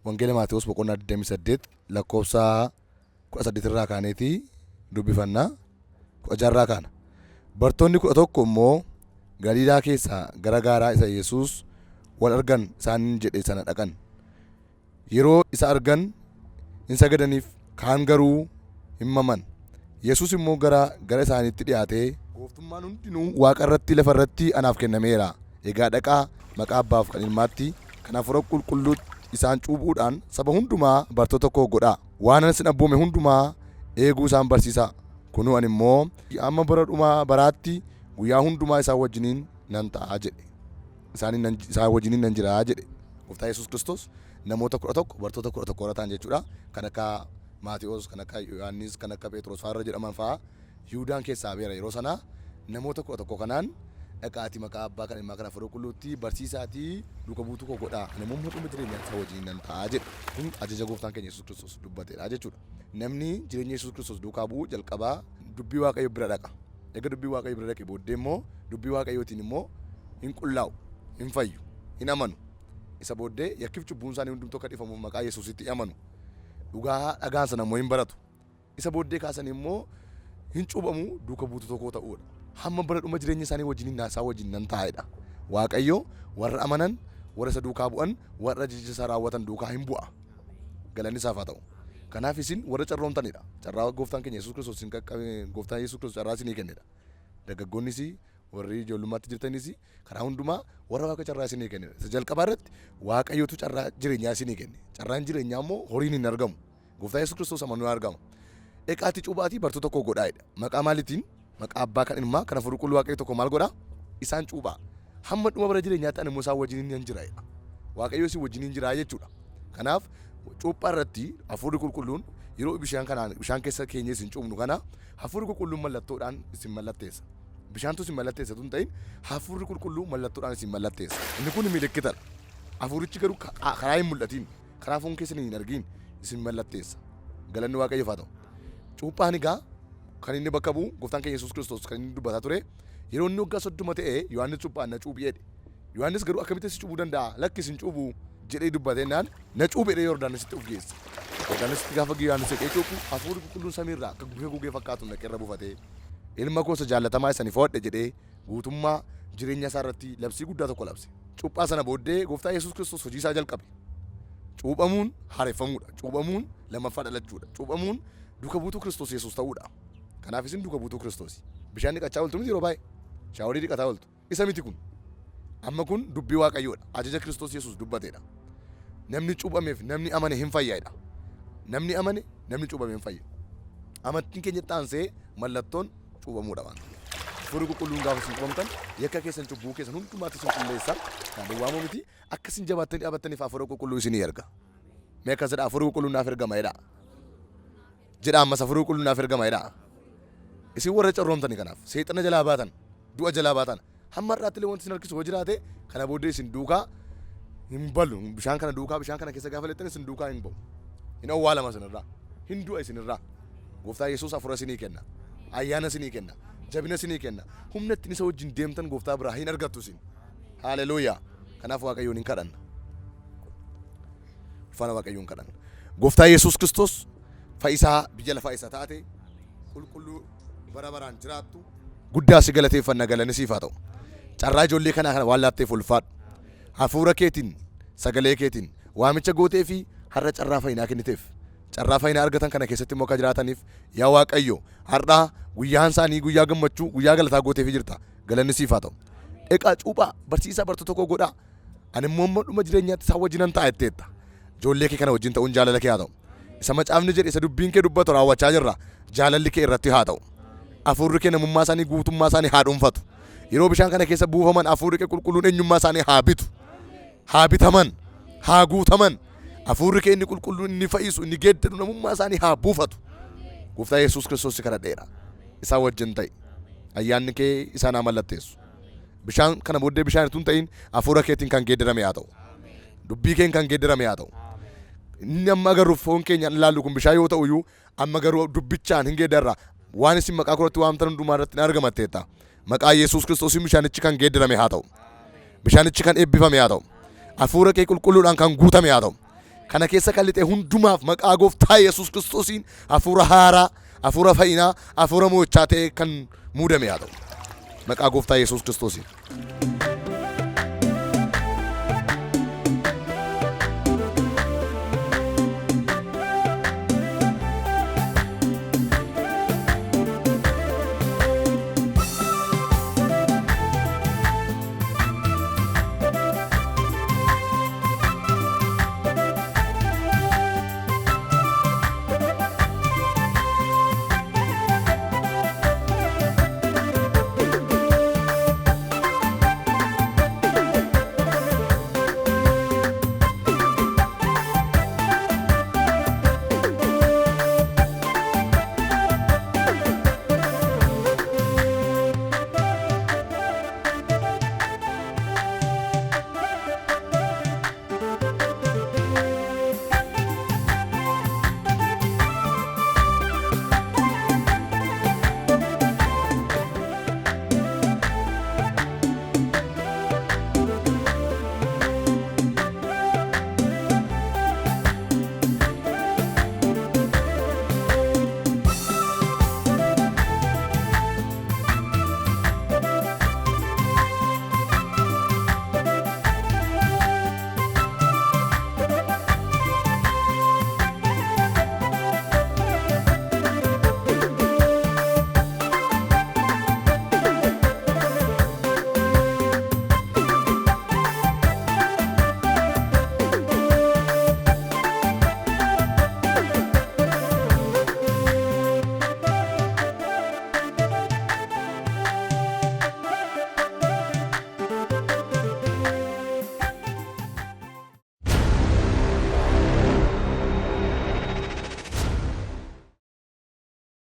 Wangeela Maatewos boqonnaa 28 lakkoofsa 18 irraa kaaneeti dubbifanna. 16 irraa kaana. Bartoonni 11 immoo Galiilaa keessaa gara gaaraa isa Yesuus wal argan isaaniin jedhe sana dhaqan. Yeroo isa argan hin sagadaniif, kaan garuu hin maman. Yesuus immoo gara isaaniitti dhi'aatee, Gooftummaan hundinuu waaqa irratti lafa irratti anaaf kennameera. Egaa dhaqaa maqaa Abbaaf kan Ilmaatti, kan Hafuura Qulqulluutti isaan cuuphuudhaan saba hundumaa bartoota koo godhaa. Waanan isin abboome hundumaa eeguu isaan barsiisaa. Kunoo ani immoo hamma bara dhuma baraatti guyyaa hundumaa isaan wajjiniin nan ta'a jedhe. Isaan wajjiniin nan jira jedhe. Gooftaa Yesuus Kiristoos namoota 11 bartoota 11 warra ta'an jechuudha. Kan akka Maatiyoos, kan akka Yohaannis, kan akka Phexros fa'aa irra jedhaman fa'aa Yihudaan keessaa beera yeroo sana namoota 11 kanaan dhaqaatii maqaa Abbaa kan Ilmaa kan Hafuura Qulqulluutti barsiisaatii duuka buutuu koo godhaa. Ani immoo dhuma jireenyaa isaa wajjiniin nan ta'a jedhe. Kun ajaja Gooftaan keenya Yesuus Kiristoos dubbateedha jechuudha. Namni jireenya Yesuus Kiristoos duukaa bu'u jalqabaa dubbii Waaqayyoo bira dhaqa. Erga dubbii Waaqayyoo bira dhaqe booddee immoo dubbii Waaqayyootiin immoo hin qullaa'u, hin fayyu, hin amanu. Isa booddee yakkiif cubbuun isaanii hundumtuu akka dhiifamuuf maqaa Yesuusitti amanu. Dhugaa dhagaan sana immoo hin baratu. Isa booddee kaasanii immoo hin cuuphamu, duuka buutuu tokko ta'uudha. Hamma bara dhuma jireenya isaanii wajjin isaa wajjin nan taa'edha. Waaqayyo warra amanan, warra isa duukaa bu'an, warra ajaja isaa raawwatan duukaa hin bu'a. Galanni isaaf haa ta'u. Kanaaf isin warra carroomtanidha. Carraa Gooftaan keenya Yesuus Kiristoos isin qaqqabe, Gooftaan Yesuus Kiristoos carraa isinii kennedha. Dargaggoonnis warri ijoollummaatti jirtanis karaa hundumaa warra Waaqa carraa isinii kennedha. Isa jalqabaa irratti Waaqayyotu carraa jireenyaa isinii kenne. Carraan jireenyaa immoo horiin hin argamu. Gooftaa Yesuus Kiristoos amanuu argama. Dhaqaatii cuuphaatii bartoota koo godhaa jedha. Maqaa maaliitiin? Maqaa Abbaa kan Ilmaa kan Hafuura Qulqulluu Waaqayyo tokko maal godhaa? Isaan cuuphaa. Hamma dhuma bara jireenyaatti ani immoo isaan wajjiniin nan jira jedha. Waaqayyo isin wajjiniin jira jechuudha. Kanaaf cuuphaa irratti Hafuurri Qulqulluun yeroo bishaan kanaan bishaan keessa keenya isin cuuphnu kana Hafuurri Qulqulluun mallattoodhaan isin mallatteessa. Bishaantu isin mallatteessa tun ta'in Hafuurri Qulqulluu mallattoodhaan isin mallatteessa. Inni kun milikkitadha. Hafuurichi garuu karaa hin mul'atiin, karaa foon keessan hin argiin isin mallatteessa. Galanni Waaqayyoof haa ta'u. Cuuphaan egaa kan inni bakka bu'u Gooftaan keenya Yesuus Kiristoos kan inni dubbataa ture yeroo inni waggaa 30 ta'e Yohaannis cuuphaan na cuuphi jedhe. Yohaannis garuu akkamitti si cuuphuu danda'a? Lakki sin cuuphu jedhee dubbatee na cuuphi jedhee Yordaanositti of geesse. Yordaanositti gaafa Yohaannis dhaqee cuuphu Hafuurri Qulqulluun samiirraa akka bifa gugee fakkaatu dhaqee irra buufatee ilma koo isa jaallatamaa isa ani fo'adhe jedhee guutummaa jireenya isaa irratti labsii guddaa tokko labse. Cuuphaa sana booddee Gooftaa Yesuus Kiristoos hojii isaa jalqabe. Cuuphamuun haareffamuudha. Cuuphamuun lammaffaa dhalachuudha. Cuuphamuun duuka buutuu Kiristoos Yesuus ta'uudha. Kanaaf isin duuka buutuu Kiristoosi. Bishaan dhiqachaa ooltu miti yeroo baay'ee. Shaaworii dhiqataa ooltu. Isa miti kun. Amma kun dubbii Waaqayyoodha. Ajaja Kiristoos Yesuus dubbateedha. Namni cuuphameef namni amane hin fayyaadha. Namni amane, namni cuuphame hin fayya. Amantiin keenyatti aansee mallattoon cuuphamuudha waan ta'eef. Hafuurri Qulqulluun gaafa isin cuuphamtan yakka keessan cubbuu keessan hundumaatti isin qulleessa. Kan duwwaamuu miti akka isin jabaattanii dhaabattaniif Hafuura Qulqulluu isinii erga. Mee akkas jedha, Hafuurri Qulqulluun naaf ergama jedha. Jedha ammas, Hafuurri Qulqulluun naaf ergama jedha. Isin warra carroomtani kanaaf seexana jalaa baatan, du'a jalaa baatan, hamma har'aatti illee wanti isin harkisu yoo jiraate kana booddee isin duukaa hin balu. Bishaan kana duukaa, bishaan kana keessa gaafa lixxan isin duukaa hin ba'u. Hin owwaalama isinirraa. Hin du'a isinirraa. Gooftaa Yesuus hafuura isinii kenna. Ayyaana isinii kenna. Jabina isinii kenna. Humna ittiin isa wajjin deemtan Gooftaa biraa hin argattu isin. Haleluuyaa. Kanaaf Waaqayyoon hin kadhanna. Ulfaana Waaqayyoon kadhanna. Gooftaa Yesuus Kiristoos fayyisaa biyya lafaa isa taate, qulqulluu bara baraan jiraattu, guddaa si galateeffanna, galanni siif haa ta'u. Carraa ijoollee kanaa kana waan laatteef ulfaadhu. Hafuura keetiin, sagalee keetiin waamicha gootee fi har'a carraa fayyinaa kenniteef. Carraa fayyinaa argatan kana keessatti immoo akka jiraataniif yaa Waaqayyo har'a guyyaan isaanii guyyaa gammachuu, guyyaa galataa gooteefii jirta. Galanni siif haa ta'u. Dhaqaa cuuphaa, barsiisaa bartoota koo godhaa. Ani immoo amma dhuma jireenyaatti isaan wajjinan ta'a jetteetta. Ijoollee kee kana wajjin ta'uun jaalala kee haa ta'u. Isa macaafni jedhe, isa dubbiin kee dubbatu raawwachaa jirra. Jaalalli kee irratti haa ta'u. Hafuurri kee namummaa isaanii guutummaa isaanii haa dhuunfatu. Yeroo bishaan kana keessa buufaman hafuurri kee qulqulluun eenyummaa isaanii haa bitu. Haa bitaman. Haa guutaman. Hafuurri kee inni qulqulluun inni fayyisu, inni geeddaru namummaa isaanii haa buufatu. Gooftaa Yesuus Kiristoos si kadhadheera. Isaan wajjin ta'i. Ayyaanni kee isaan haa mallatteessu. Bishaan kana booddee bishaan utuu hin ta'in hafuura keetiin kan geeddarame haa ta'u. Dubbii keen kan geeddarame haa ta'u. Inni amma agarru foon keenyaan ilaallu kun bishaan yoo ta'u iyyuu amma garuu dubbichaan hin geeddarra. Waan isin maqaa kootti waamtan hundumaa irratti hin argamatteetta. Maqaa Yesuus Kiristoosiin bishaanichi kan geeddarame haa ta'u. Bishaanichi kan eebbifame haa ta'u. Hafuura kee qulqulluudhaan kan guutame haa ta'u. Kana keessa kan lixe hundumaaf maqaa gooftaa Yesuus Kiristoosiin hafuura haaraa, hafuura fayyinaa, hafuura mo'ichaa ta'e kan muudame haa ta'u. Maqaa gooftaa Yesuus Kiristoosiin.